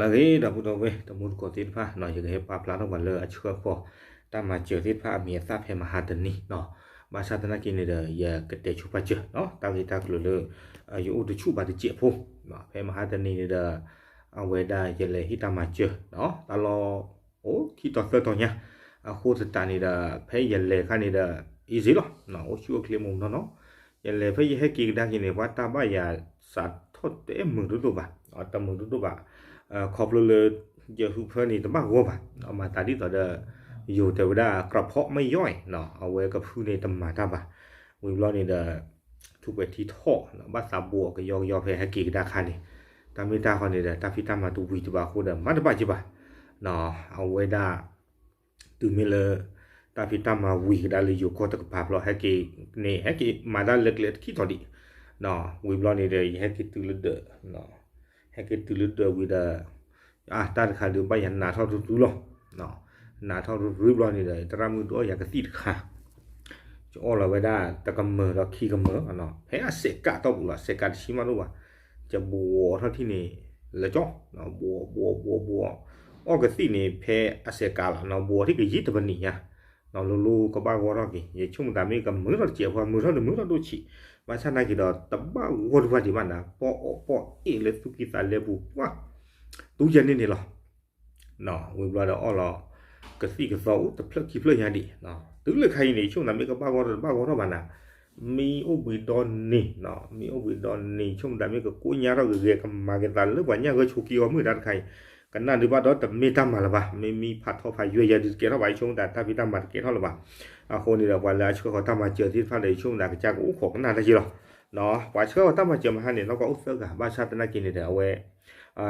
လၢအဂ့ၤ ဒီပုၢ်ဒီဝဲၢ်တံၤသကိးသ့ၣ်တဖၣ်နီၤ, ယကဟဲပာ်ဖျါထီၣ်ပှၤလၢအဆှၢဃီၤ တၢ်မၤစၢၤသ့ၣ်တဖၣ်အမံၤအသၣ်ဖဲမဟါတနံၤနီၤ. ဘၣ်ဆၣ်သနာ်က့န့ၣ်ဒီး ယကတဲဆိပာ်စၢၤနီၤ တၢ်ဂ့ၢ်တၢ်ကျိၤလၢ ယအိၣ်တဆူၣ်ဘၣ်တစဲးဖိ, ဖဲမဟါတနံၤန့ၣ်ဒီး အဝဲဒၣ်ယလဲၤဟ့ၣ်တၢ်မၤစၢၤနီၤ တၢ်လီၢ်အိၣ်ခံတီၤသၢတီၤညါ, အဃိသတးန့ၣ်ဒီး ဖဲယလဲၤခါန့ၣ်ဒီး easy လီၤ, အိၣ်ဆူၣ်အိၣ်ချ့မုၢ်နီၢ်နီၢ်, ယလဲၤဖဲယဟဲက့ၤကဒါက့ၤန့ၣ် ပှၤတၢ်ဘၣ်ယၤစးထီၣ်တအဲၣ်မုာ်တဒိၣ်ဘၣ်, တမုာ်တဒိၣ်ဘၣ်, ခီဖျိလၢ ယဟုးဖၢန့ၣ်တဘၣ်ဂီၢ်ဘၣ်, မၤသးဒ်သိးဒီး ယိၤတဲဝဲဒၣ် ကြၢးဖီၣ်မ့ၢ်ယီၢ်အံၤ, အဝဲကဖုန့ၣ်တမၤတၢ်ဘၣ်, ဝံၤဘျီန့ၣ်ဒီး ထူးပှဲၤထံထီၣ် ဘၣ်သးဘိးအီၤကယီကယီဖဲဟဲက့ၤကဒါခါန့ၣ်, တၢ်မ့ၢ်တၢ်ဃီန့ၣ်ဒီး တၢ်ဖံးတၢ်မၤတဝံၤတဘၣ်အဃိဒီး မၤတဘၣ်က့ၤဘၣ်, အဝဲဒၣ် တုၤမ့ၢ်လၢ တၢ်ဖံးတၢ်မၤဝံၤကဒါလၢယိၤကီၢ်တကပၤဘျီ ဟဲက့ၤန့ၣ် ဟဲက့ၤမၤတၢ်လၢကျဲတခံထီၣ်ဒံး, ဝံၤဘျီန့ၣ်ဒီး ယဟဲက့ၤတုၤလၢဒၢး ဟဲက့ၤတုၤလၢဒၢးဝံၤဒီး တၢ်တခါဒုးဘၣ်ယၤနးထီၣ်တရူးလီၤ, နးထီၣ်တရူးဘျီန့ၣ်ဒီး သရၣ်မုၣ်ဒုးအီၣ်ယၤကသံၣ်တခါ, ယအီၣ်လီၤဝဲဒၣ်တကမၢၤဒီးခံကမၢၤ, ဖဲအစဲးကးတီၢ်ပူၤလီၤ, စဲးကးတဆံမးဒိၣ်ဘၣ်, ယဘှီးထီၣ်ထံၣ်န့ၣ် လၢကၠီ, ဘှီးဘှီးဘှီးဘှီး, အီၣ်ကသံၣ်န့ၣ် ဖဲအစဲးကးလီၤ, ဘှီးထံၣ်ကယံာ်တပနံာ်ညါ, လိၤလိၤကဘၣ်ဂီၢ်ထီၣ်က့ၤ, ယဆိကမိၣ်သးမ့ၢ်ကမုာ်ထီၣ်တစဲးဖိ မုာ်ထီၣ်တမုာ်ထီၣ်ဒိၣ်ဆံး, ဘၣ်ဆၣ်သနာ်က့ဒီး တဘၣ်ဂီၢ်တဘၣ်ဒံးဘၣ်နၤ, ပီၣ်အီၣ်ပီၣ်အ့ၣ်လၢသူၣ်ကံၢ်သးလဲပူၤပှၢ်, တူၢ်ယဲၢ်န့ၣ်န့ၣ်လီၤ. ဝံၤဘျီဒီးအီၣ်လီၤ ကသံၣ်ကသီအိၣ်တဖျၢၣ်ခံဖျၢၣ်ညါဒံး, တုၤလၢခါအံၤန့ၣ် ယဆိကမိၣ်သးမ့ၢ်ကဘၣ်ဂီၢ်ထီၣ်တဘၣ်ဂီၢ်ထီၣ်ဘၣ်နၤ, မံအိၣ်ဘှံးဒီနံၤ, မံအိၣ်ဘှံးဒီနံၤ ယဆိကမိၣ်သးမ့ၢ်ကကိးညါထီၣ်ဂ့ၤဂ့ၤ ကမၤက့ၤသးလၢပှၤညၣ်ဂၢၢ်ဆိးက့အဂီၢ်မုၢ်တၢ်တခါအံၤ, ကနၣ်ဒုးဘၣ်ဒီးတမ့ၢ်တၢ်မၤလၢၤဘၣ်, မ့မံဖးထီဖးယွဲယၤဒုးတကဲထီၣ်ဘၣ်, ယဆိကမိၣ်သးတၢ်ဖံးတၢ်မၤတကဲထီၣ်လၢၤဘၣ်. အဃိန့ၣ်ဒီး ပှၤလၢအဆှၢဃီၤတၢ်မၤစၢၤသ့ၣ်တဖၣ်ဒီး ယဆိကမိၣ်သးကစၢ်ကအိၣ်ခိးကနၣ်တၢ်က့ၤလီၤ. ပှၤဆှၢဃီၤတၢ်မၤစၢၤမဟါန့ၣ် နီၢ်ကီၢ်အိၣ်သၢဂၤ, ဘၣ်ဆၣ်သနာ်က့န့ၣ်ဒီး အဝဲ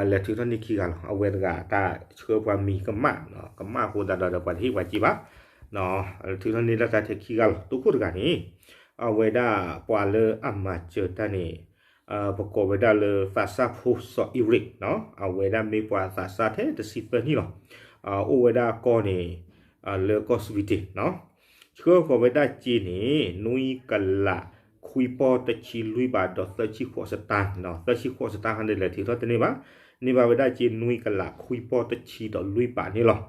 လဲၤထုးထီၣ်န့ၢ်ခံဂၤလီၤ. အဝဲတဂၤတၢ်ဆှၢပှၤမံၤကမၣ်, ကမၣ်အဃိသတးဒီး ပှၤတဟ့ၣ်ပှၤစ့ဘၣ်, လဲၤထုးထီၣ်န့ၢ်လၢတၢ်ထဲခံဂၤလီၤ. တိခိၣ်တဂၤန့ၣ် အဝဲဒၣ်ပှၤလၢအမၤစၢၤတၢ်န့ၣ် ပကိးဝဲဒၣ်လၢသးစၢ်ဖိစီၤအံရ့း, အဝဲဒၣ်မ့ၢ်ပှၤသးစၢ်ထဲတဆံသၢနံၣ်လီၤ. အိၣ်ဝဲဒၣ်ကီၢ်န့ၣ် လၢကီၢ်စဝံၤတ့ၤ, ဆှၢဃီၤဝဲဒၣ်စ့န့ၣ် နွံကလးခွံပီၢ်တဆံလွံၢ်ဘးဒီးသၢဆံဃိးစတၢၣ်, သၢဆံဃိးစတၢၣ်ခါန့ၣ် လဲၤထုးထီၣ်တန့ၢ်ဘၣ်, န့ၢ်ဘၣ်ဝဲဒၣ်စ့နွံကလးခွံပီၢ်တဆံဒီးလွံၢ်ဘးန့ၣ်လီၤ.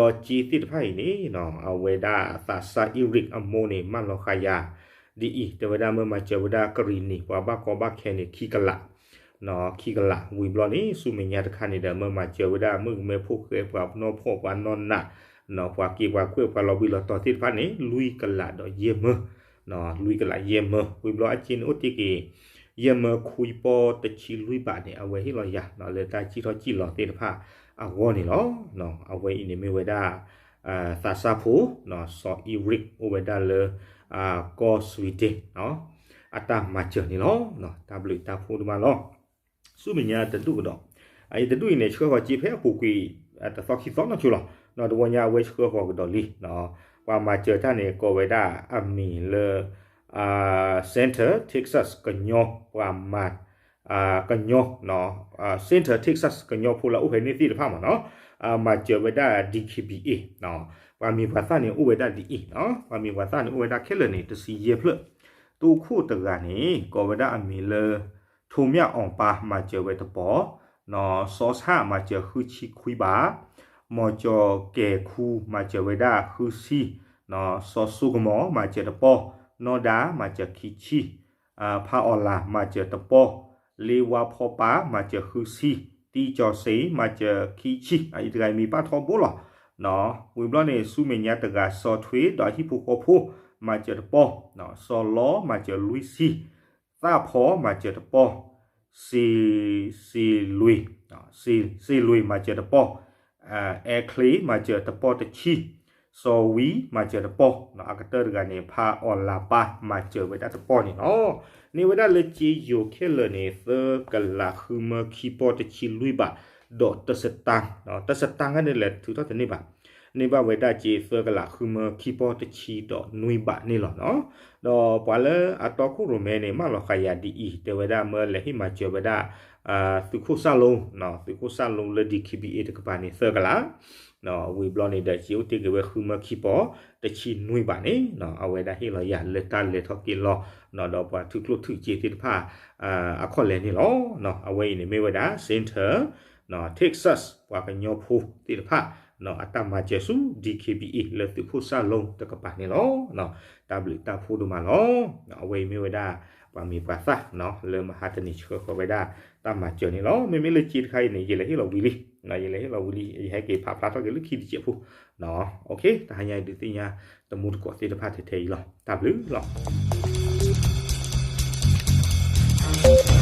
ဒီးစ့သ့ၣ်တဖၣ်အံၤန့ၣ် အဝဲဒၣ်သးစၢ်အံရ့းအမိၢ်န့ၣ် မၢလီၤဃာ်ယၤဒ်အံၤ, တဲဝဲဒၣ်မၢမၤစၢၤဝဲဒၣ်ကရံၣ်နံၣ် ပှၤဘၣ်ကီဘၣ်ခဲန့ၣ် ခံကလး ခံကလး, ဝံၤဘျီန့ၣ် ဆူမဲာ်ညါတခါန့ၣ်ဒီး မၢမၤစၢၤဝဲဒၣ်မုၣ်ကမဲဖိဃဲ ပှၤနီၢ်ဖှီၣ် ပှၤနီၢ်နး, ပှၤက့ၤပှၤကွဲးပှၤလီၤဘှံးလီၤတီၤသ့ၣ်တဖၣ်န့ၣ် လွံၢ်ကလးဒီးယဲၢ်မၢ, လွံၢ်ကလးယဲၢ်မၢ, ဝံၤဘျီအစ့န့ၣ်အိၣ်တ့ၢ်က့ၤ ယဲၢ်မၢခွံပီၢ်တဆံလွံၢ်ဘးန့ၣ် အဝဲဟ့ၣ်လီၤယၤ လၢတၢ်စံၣ်ထီၣ်စံၣ်လီၤသ့ၣ်တဖၣ်အဂီၢ်န့ၣ်လီၤ. အဝဲအံၤန့ၣ်မ့ၢ်ဝဲဒၣ် သးစၢ်ဖိ စီၤအံရ့း အိၣ်ဝဲဒၣ်လၢ ကီၢ်စဝံၤတ့ၤ အတၢ်မၤစၢၤန့ၣ်လီၤ. တၢ်ဘျုးတၢ်ဖှိၣ်တမးလီၤ. ဆူမဲာ်ညါတဒူၣ်ကဒီး, အအံၤတဒူၣ်အံၤန့ၣ် ဆှၢဃီၤစ့ဖဲအပူၤကွံာ် တသီခံသီနီၢ်ဆိလီၤ. တဝီညါအဝဲဆှၢဃီၤကဒီးလံ, ပှၤမၤစၢၤတၢ်န့ၣ် ကိးဝဲဒၣ်အမံၤလၢ Center Texas ကညီ ပှၤမၤ ကညီ Center Texas ကညီဖိလၢအိၣ်ဖဲန့ၣ်သ့ၣ်တဖၣ်မးနီၤ, မၤစၢၤဝဲဒၣ် D K B A, ပှၤမံၤပှၤသၣ်န့ၣ်အိၣ်ဝဲဒၣ်ဒ်အံၤ, ပှၤမံၤပှၤသၣ်န့ၣ်အိၣ်ဝဲဒၣ်ခဲလၢာ်န့ၣ် တဆံယဲၢ်ဖျၢၣ်, တိခိၣ်တဂၤန့ၣ် ကိးဝဲဒၣ်အမံၤလၢ ထိးမၠၣ်အီၣ်ပၢ် မၤစၢၤဝဲတပီၢ်, စီၤဆၣ် မၤစၢၤဃုဆံခွံဘး, မီၤကၠီၤကဲၤခူ မၤစၢၤဝဲဒၣ်ဃုဆံ, စီၤစိကမီၤ မၤစၢၤတပီၢ်, နီၢ်ဒါ မၤစၢၤခံဆံ, ဖးအီၣ်လၤ မၤစၢၤတပီၢ်, လ့ဝါဖီပာ် မၤစၢၤဃုဆံ, တံကၠီၤစ့ မၤစၢၤခံဆံ, အအံၤတဂၤအံၤမံၤပာ်ထီဘိလီၤ. ဝံၤဘျီန့ၣ် ဆူမဲာ်ညါတဂၤ စီၤထွ့ ဒီးအဟံၣ်ဖိဃီဖိ မၤစၢၤတပီၢ်, စီၤလီ မၤစၢၤလွံၢ်ဆံ, သၣ်ဖီ မၤစၢၤတပီၢ်, စ့ စ့လွ့ၢ်, စ့လွ့ၢ် မၤစၢၤတပီၢ်, အဲချ့ မၤစၢၤတပီၢ်တဆံ, စီၤဝံ မၤစၢၤတပီၢ်, အကတၢၢ်တဂၤန့ၣ် ဖးအီၣ်လၤပၢ် မၤစၢၤဝဲဒၣ်တပီၢ်န့ၣ်လီၤ. န့ၢ်ဝဲဒၣ်လၢစ့ယိၤခဲလၢာ်န့ၣ် သၢကလးဃုမၢခံပီၢ်တဆံလွံၢ်ဘး ဒီးတစတၢ်, တစတၢ်ခါန့ၣ်လဲၤထုးထီၣ်တန့ၢ်ဘၣ်, န့ၢ်ဘၣ်ဝဲဒၣ်စ့သၢကလးဃုမၢခံပီၢ်တဆံဒီးနွံဘးန့ၣ်လီၤ. ဒီးပှၤလၢအတီခိၣ်ရိၣ်မဲန့ၣ် မၢလီၤဃာ်ယၤဒ်အံၤ, တဲဝဲဒၣ်မၢလဲၤဟ့ၣ်မၤစၢၤဝဲဒၣ် သုးခိၣ်စၣ်လိ, သုးခိၣ်စၣ်လိလၢ D K B A တကပၤန့ၣ် သၢကလး, ဝံၤဘျီန့ၣ်ဒီး စ့အိၣ်တ့ၢ်က့ၤဝဲဃုမၢခံပီၢ် တဆံနွံဘးန့ၣ် အဝဲဒၣ်ဟ့ၣ်လီၤယၤလၢတၢ်လဲၤထီၣ်က့ၤလီၤ ဒီးပှၤထုးကျိၣ်ထုးစ့သ့ၣ်တဖၣ် အခီၣ်လဲၢ်န့ၣ်လီၤ. အဝဲအံၤန့ၣ်မ့ၢ်ဝဲဒၣ် Center Texas ပှၤကညီဖိသ့ၣ်တဖၣ် အတၢ်မၤစၢၤဆူ D K B A လၢသုးခိၣ်စၢ်လိတကပၤန့ၣ်လီၤ. တၢ်ဘျုးတၢ်ဖှိၣ်ဒိၣ်မးလီၤ. အဝဲအံၤမ့ၢ်ဝဲဒၣ် ပှၤမံၤပှၤသၣ် လၢမဟါတနံၤဆှၢဃီၤဝဲဒၣ် တၢ်မၤစၢၤန့ၣ်လီၤ. မ့မ့ၢ်လၢက့တခါအံၤန့ၣ် ယလဲၤဟ့ၣ်လီၤဝံၤလံ, ယလဲၤဟ့ၣ်လီၤဝံၤလံ ယဟဲက့ၤဖးဖျါထီၣ်က့ၤလၢခံတစဲးဖိ. တဟါညါအံၤဒုးသ့ၣ်ညါ တမူတကိးသ့ၣ်တဖၣ်ထဲထဲအံၤလီၤ. တၢ်ဘျုးလီၤ.